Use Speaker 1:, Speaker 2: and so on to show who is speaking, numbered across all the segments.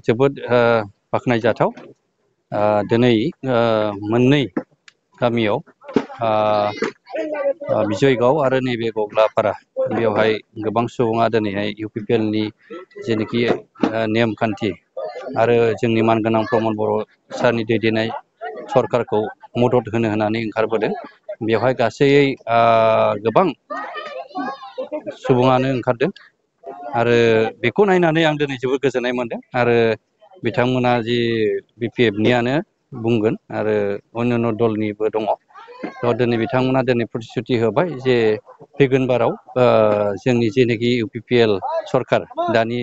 Speaker 1: जोबोद बाख्नायजाथाव दिनै मोननै गामियाव बिजयगाव आरो नैबे गग्लापारा बेवहाय गोबां सुबुङा दिनैहाय UPPL नि जेनाखि नेमखान्थि आरो जोंनि मानगोनां प्रमद बर' सारनि दैदेननाय सरकारखौ मदद होनानै ओंखारबोदों। बेवहाय गासैयै गोबां सुबुङानो ओंखारदों आरो बेखौ नायनानै आं दिनै जोबोद गोजोननाय मोनदों आरो बिथांमोना जि BPF नियानो बुंगोन आरो अन्यान्य दलनिबो दङ। दिनै बिथांमोना दिनै प्रतिश्रुति होबाय जे फैगोन बाराव जोंनि जेनाखि UPPL सरकार दानि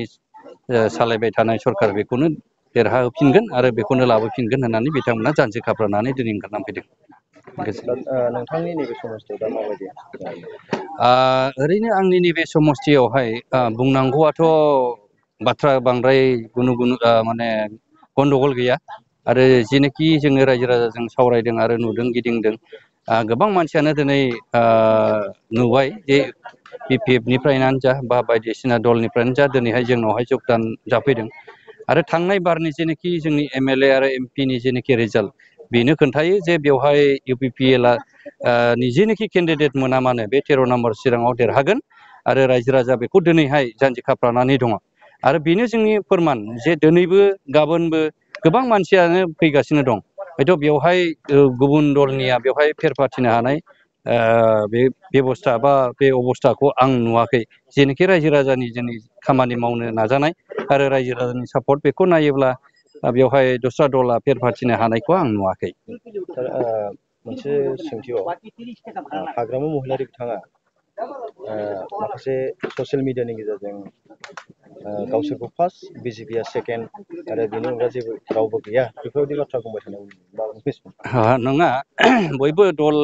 Speaker 1: सालायबाय थानाय सरकार बेखौनो देरहाहोफिनगोन आरो बेखौनो लाबोफिनगोन होननानै बिथांमोना जानजि खाफ्रानानै दिनै ओंखारनानै फैदों।
Speaker 2: नोंथांनि नैबे समस्थियाव दा माबायदि?
Speaker 1: ओरैनो आंनि नैबे समस्थियावहाय बुंनांगौआथ' बाथ्रा बांद्राय माने गन्दगल गैया आरो जेनोखि जोङो रायजो राजाजों सावरायदों आरो नुदों गिदिंदों गोबां मानसियानो दिनै नुबाय जे BPF निफ्रायनो जा बा बायदिसिना दलनिफ्रायनो जा दिनैहाय जोंनावहाय जगदान जाफैदों आरो थांनाय बारनि जेनोखि जोंनि MLA आरो MP नि जेनोखि रिजाल्ट बेनो खोन्थायो जे बेवहाय UPPL नि जेनोखि केन्डिडेट मोना मानो बे 13 नम्बर चिराङाव देरहागोन आरो रायजो राजा बेखौ दिनैहाय जानजि खाफ्रानानै दङ आरो बेनो जोंनि फोरमान जे दिनैबो गाबोनबो गोबां मानसियानो फैगासिनो दं। हयथ' बेवहाय गुबुन दलनिया बेवहाय फेर फाथिनो हानाय बे बेबस्था बा बे अबस्थाखौ आं नुवाखै। जेनोखि रायजो राजानि जोंनि खामानि मावनो नाजानाय आरो रायजो राजानि सापर्ट बेखौ नायोब्ला बेवहाय दस्रा दला फेर फाथिनो हानायखौ आं नुवाखै।
Speaker 2: मोनसे सोंथियाव हाग्रामा महिलारि बिथाङा माखासे ससियेल मिडियानि गेजेरजों गावसोरखौ फार्स्ट BJP आ सेकेन्ड आरो बेनि अनगा जेबो रावबो गैया बेफोरबायदि बाथ्रा बुंबाय थानाय
Speaker 1: नङा बयबो दल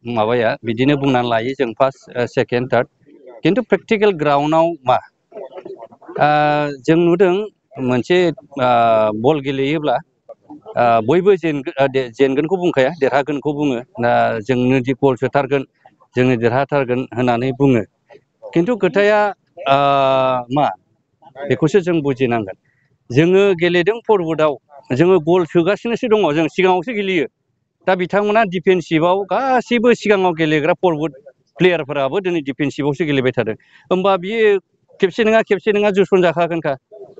Speaker 1: माबाया बिदिनो बुंनानै लायो जों फार्स्ट सेकेन्ड थार्ड खिन्थु प्रेक्टिकेल ग्राउन्डआव मा जों नुदों मोनसे बल गेलेयोब्ला बयबो जेनगोनखौ बुंखाया देरहागोनखौ बुङो जोंनो दि गल सोथारगोन जोंनो देरहाथारगोन होननानै बुङो खिन्थु खोथाया मा बेखौसो जों बुजिनांगोन। जोङो गेलेदों फरवार्डआव जोङो गल सोगासिनोसो दङ जों सिगाङावसो गेलेयो दा बिथांमोना डिफेन्सिभआव गासैबो सिगाङाव गेलेग्रा फरवार्ड प्लेयारफोराबो दिनै डिफेन्सिभआवसो गेलेबाय थादों होमबा बियो खेबसे नङा जोसनजाखागोनखा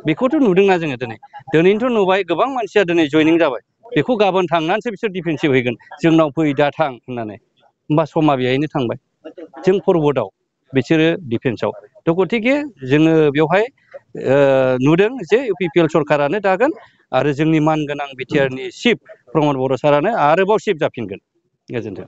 Speaker 1: बेखौथ' नुदोंना जोङो दिनैनोथ' नुबाय गोबां मानसिया दिनै जयनिं जाबाय बेखौ गाबोन थांनानैसो बिसोर डिफेन्सिभ हैगोन जोंनाव फै दा थां होननानै होमबा समा बेहायनो थांबाय जों फरवार्डआव बिसोरो डिफेन्सआव थ' गथिखे जोङो बेवहाय नुदों जे UPPL सरकारानो दागोन आरो जोंनि मानगोनां BTR नि चिफ प्रमद बर' सारानो आरोबाव चिफ जाफिनगोन। गोजोन्थों।